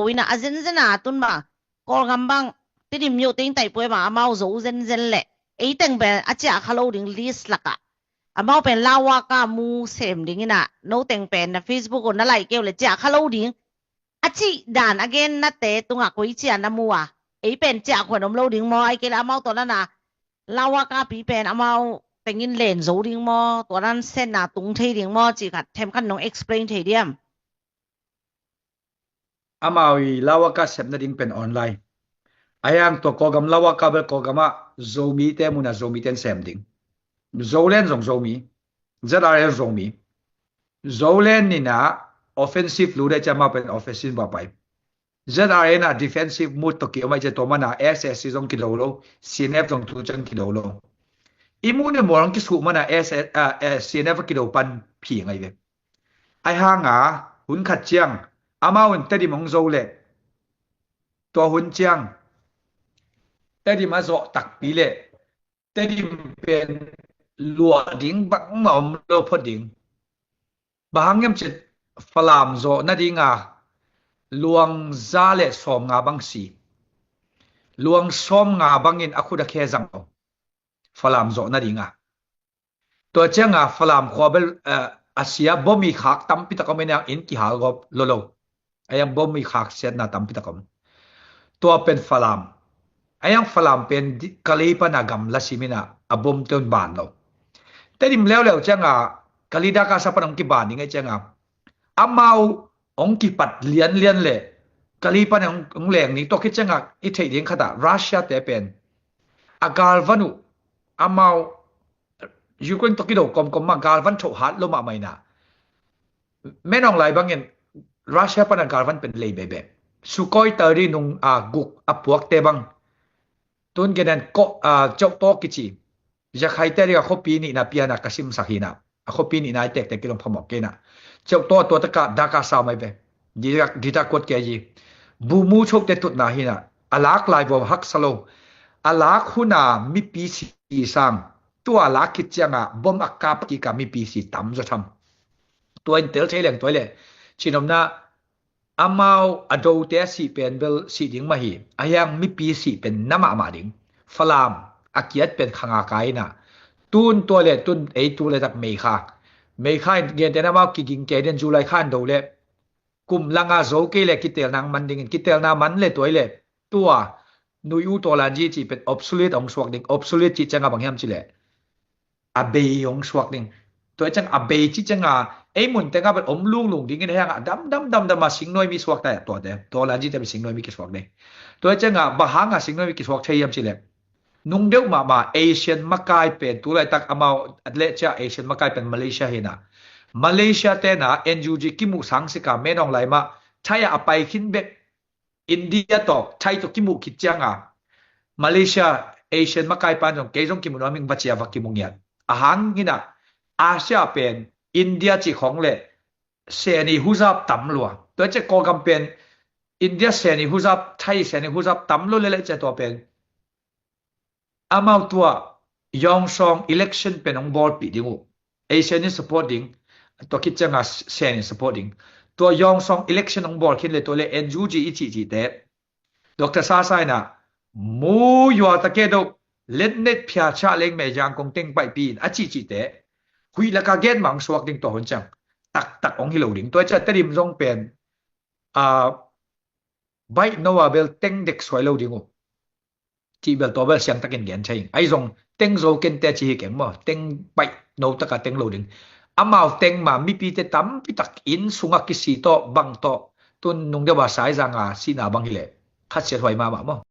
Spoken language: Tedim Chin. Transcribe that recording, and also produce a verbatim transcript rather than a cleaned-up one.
ina a zenzen a tun ma Kawlgam bang Tedim myo teng tai pue ma amau zo zenzen le ei teng pen a ciah kha lo ding list laka amau pen Lawaka mu sem ding ina no teng pen na Facebook na lai keu le ciah kha lo ding a cih dan a gen nate tunga koi ciah na mu a ei pen ciah khuan om lo ding maw ai kei le amau tawh nana Lawaka pi pen amau tengin len zo ding maw tua nan sen na tung thei ding maw cih khat them khat nong explain thei diam? Amau i Lawaka sepna ding pen online. Ahiang tua Kawlgam Lawaka bel Kawlgam ah Zomite muna Zomiten sem ding. Zolen zong Zomi. Z R N Zomi. Zolen nina offensive lu deh cia amau pen offensive ba pai. Z R N a defensive mode tawh ki om ai cia tua mana S S C zong kilo lo. C N F zong tu ciang kilo lo. I mu ne mual ang kisuh mana S S, ah, eh, C N F a kilo pan phi ngai ve. Ai hanga hun khat ciang amau in Tedim hong zo le tua hun ciang Tedim a zawh takpi le Tedim pen luah ding bangmah om lo phot ding. Bang hang hiam cih Falam zawh nadinga luang za le sawm nga bang si luang sawm nga bangin a khut a khe zang lo. Falam zawh nadinga Tua cianga Falam khua bel a sia bom i khak tampi tak om in inn kihal gawp lolo. Ayang bom i khak siatna tampi tak om. Tua pen Falam. Ayang Falam pen Kali pana gam la simina a bom teun ban lo. Tedim leuleu cianga Kali Dakasa pana hong kiban ding ai cianga amau hong kipat lianlian le Kali pana hong leng ni tua khit cianga i theih ding khata Russia te pen a galvan uh amau Ukraine tawh kido kawmkawm mah galvan thoh hat lo mahmah ina. Menawng lai bangin Russia pana galvan pen lei bebe. Sukhoi tari nung a guk a puakte bang. Tun genen ko a ceuhtaw kici. Zakhaite ri a khopi nihna piana ka simsak hina. A khopi nihna i tektek kilong phamawk kena. Ceuhtaw a tua taka daka sa mai ve. Dita kuat kei ji. Bumu chote tutna hina. A lak lai vua haksa lo. A lak huna mipi si sang. Tua a lak khit cianga bom a kap kika mipi si tam zaw tham. Tua in tel thei leng tua le. Cinomna amau a dote a sih pen bel sih ding mah hi. A hiang mipi sih pen na mahmah ding. Falam a kiat pen khanga kaina. Tun tua le tun ei tu le tak Meikha. Meikha in gente na amau kiging kei den July khan do le. Kum langa zo kei le kitelna man dingin kitelna man le tuai le tua nui u tawlanji cih pen obsolete hong suak ding. Obsolete cih cianga bang hiam cih le a bei hong suak ding. Tua ciang a bei cih cianga ei mun tenga pen om lunglung dingin hianga dam dam dam dama singnuai mi suak tai tuate tawlanji te pen singnuai mi kisuak ding. Tua cianga bang hanga singnuai mi kisuak thei hiam cih le Nung deuh mahmah Asian makai pen tu laitak amau le cia Asian makai pen Malaysia hina. Malaysia tena N U G kimuh sang sika menawng lai mah Thai a pai khin bek India tawh Thai tawh kimuh khit cianga Malaysia Asian makai pan zong kei zong kimuh nuam ing va cia va kimuh ngiat. A hang hina Asia pen India cih khong le seni huzap tam lua. Tua cia Kawlgam pen India seni huzap Thai seni huzap tam lua le le cia tua pen amau tua Yawngsawng election pen hong bawlpih ding uh. Asian in support ding tua khit cianga Sen in support ding. Tua Yawngsawng election hong bawl khin le tua le N U G i cihcihte Doctor Sasa ina mu yua ta ke do letnet phia cha leng me jang kong teng paihpi in a cihcihte huih laka gen mang suak ding tua hun ciang taktak hong hi lo ding. Tua cia Tedim zong pen a baih no a bel teng dek suai lo ding uh. Cih bel tua bel siangtakin gen thei ing. Ai zong teng zo kente ci hi keng maw. Teng baih no taka teng lo ding. Amau teng ma mipite tampi tak inn sunga kisi tawh bang tawh tun nung deuh a saizanga sihna bang hileh khatsiat huai mahmah maw.